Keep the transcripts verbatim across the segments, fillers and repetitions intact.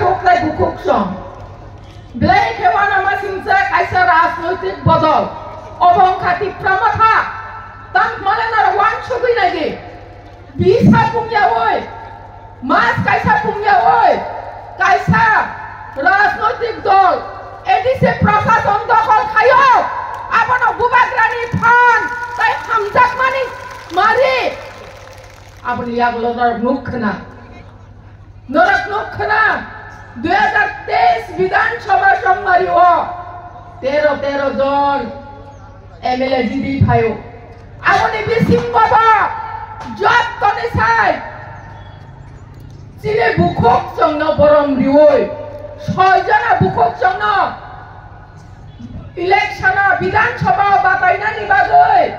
Kokrai bukhuk song. Belai khe uanamasingcha kaisa rajnoitik bodol. Obo wngkha Tipra Motha. Tang hwnmale norok uansugwi naidi. Bisa pungyaui, mas kaisa pungyaui, kaisa rajnoitik dol, A D C prosason dokhol khaio, abono bubagrani phan tai hamjakmani mari, aboni yagulo norok nuk khna. Norok nuk khna, dui hajar teis Bidhan Sabha Chongmari o tero tero jon M L A jidi phaio. Aboni bisingo bo jottoni sai chini bukhuk chwngno borom riui, soi jona bukhuk chwngno election o Bidhan Sabha o batainani bagwi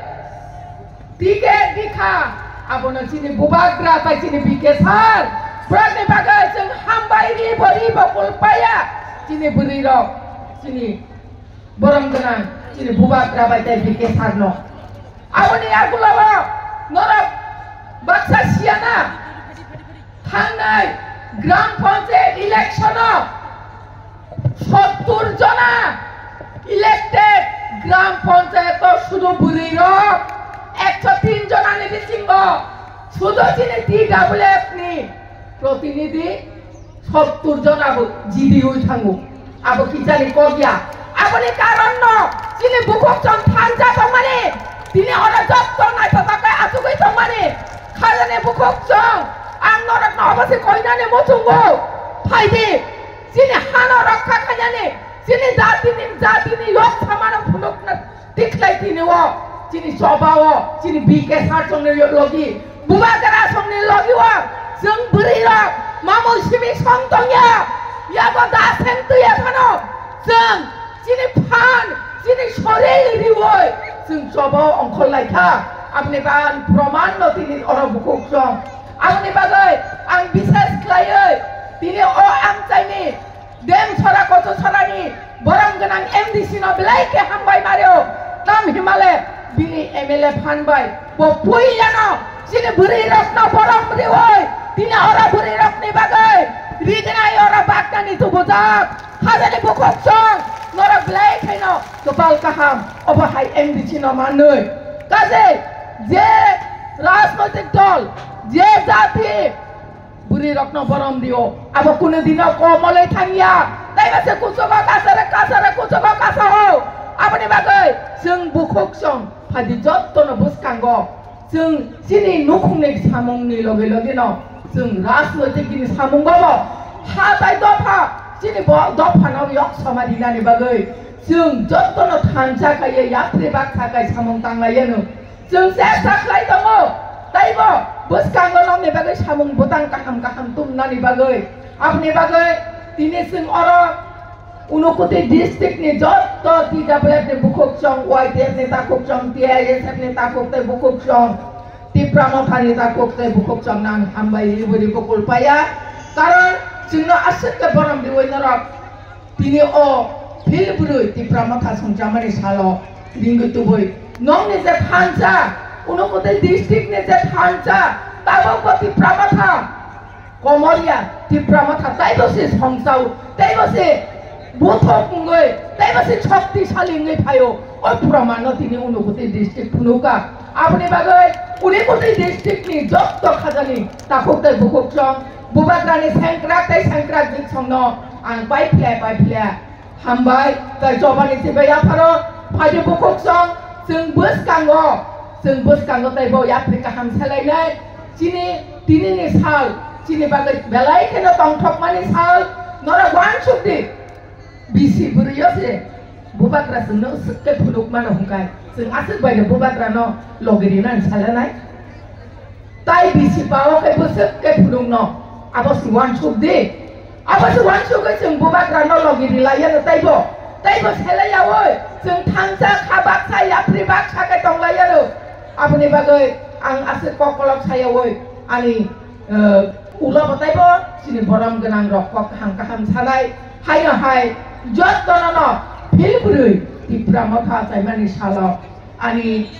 ticket rikha, abono chini bubagra bai chini B K sir, borokni bagwi chwng hambai ri bo ri bo kulpaya, chini bwrwi rok, chini borom gwnang, chini bubagra bai tei B K sir no. Aboni yagulo o norok baksa siyana, thangnai Gram Panchayat election o sottur jona elected Gram Panchayat o sudu bwrwi rok, ekso tin jona ni bisingo sudu chini T W F ni protinidhi sottur jona bo jidi oi thango. Abo kichari kok ya. Aboni karon no chini bukhuk chwng thansa tongmani, tini oro jotto naithotok khe achugwi tongmani. Khajani bukhuk chwng, ang norokno obo se koinani muchungo. Phaidi, chini hano rokha khainani, chini jatini, jatini yok samano phunukna tikhlai tini o, chini choba o, chini B K sir chongni logi, bubagra chongni logi o, chwng bwrwi rok, mamung simi song tongya, yago da seng twiya phano, chwng chini phan, chini soril riwi, chwng choba o ongkhor laikha, aboni ban proman no tini oro bukhuk chwng. Aboni bagwi ang bishes khlaiwi tini o amchaini Dem sora kocho sorani borom gwnang M D C no belai khe hambai mario. Tam himale bini M L A phan bai bo puilano chini bwrwi rokno borom riwi tini oro bwrwi rokni bagwi rignai oro baknani tubujak. Hajani bukhuk chwng norok belai khaino kwpal kaham obo hai M D C no manwi. Kaje je rajnoitik dol, je jati bwrwi rokno borom dio. Abo kunu dino komoloi thangya. Taiba se kuchugo kasare, kasare kuchugo kasao. Aboni bagwi chwng bukhuk chwng phaidi jottono bwskango. Chwng chini nukhungni samungni loge loge no chwng rajnoitik ni samungo bo ha tai dopha chini bo dopha no yok soma rinani bagwi chwng jottono thansa kaiye yapri baksa kai samung tanglaiya no. Chwng chesta khlai tongo, taibo bwskango nokni bagwi samung bwtang kaham kaham tubunani bagwi. Aboni bagwi tini chwng oro Unakoti district ni jotto T W F ni bukhuk chwng, Y T F ni takhuk chwng, T I S F ni takhuk tei bukhuk chwng, Tipra Motha ni takhuk tei bukhuk chwng nang hambai ribwi ribwi kulpaya. Karon chwngno aswk khe borom riwi norok tini o phil bwrwi Tipra Motha songchamani salo ringwi tubui. Nokni je thansa, Unakoti district ni je thansa, tabok bo Tipra Motha komorya, Tipra Motha taibo se songchao, taibo se buthok wngwi, taibo se shoktisali wngwi phaio. O proman no tini Unakoti district phunuka. Aboni bagwi Unakoti district ni jotto khajani takhuk tei bukhuk chwng, bubagrani sengkrak tei sengkrak diksongno ang paiphle paiphle hambai tei chobani sibai yapharo phaidi bukhuk chwng, chwng bwskango, chwng bwskango tei bo yapri kaham selainai chini tinini sal, chini bagwi belai kheno tongthokmani sal, norok uansuk di. Bisi bwrwi o se bubagra chwngno swk khe phunuk mano hwnkhai, chwng aswk bai no bubagra no logi rinani salanai. Tai bisi pao khe bwswk khe phunukno abo se uansuk di. Abo se uansugwi chwng bubagrano logi rilaiyano taibo. Taibo selaiyaui chwng thansa kha baksa yapri baksa khe tonglaiyano. Aboni bagwi ang aswk kokolok sayaui ani, eh, ulo bo taibo chini borom gwnang rok kok kaham kaham sanai. Haino hai jottono no phil bwrwi Tipra Motha achaimani salo ani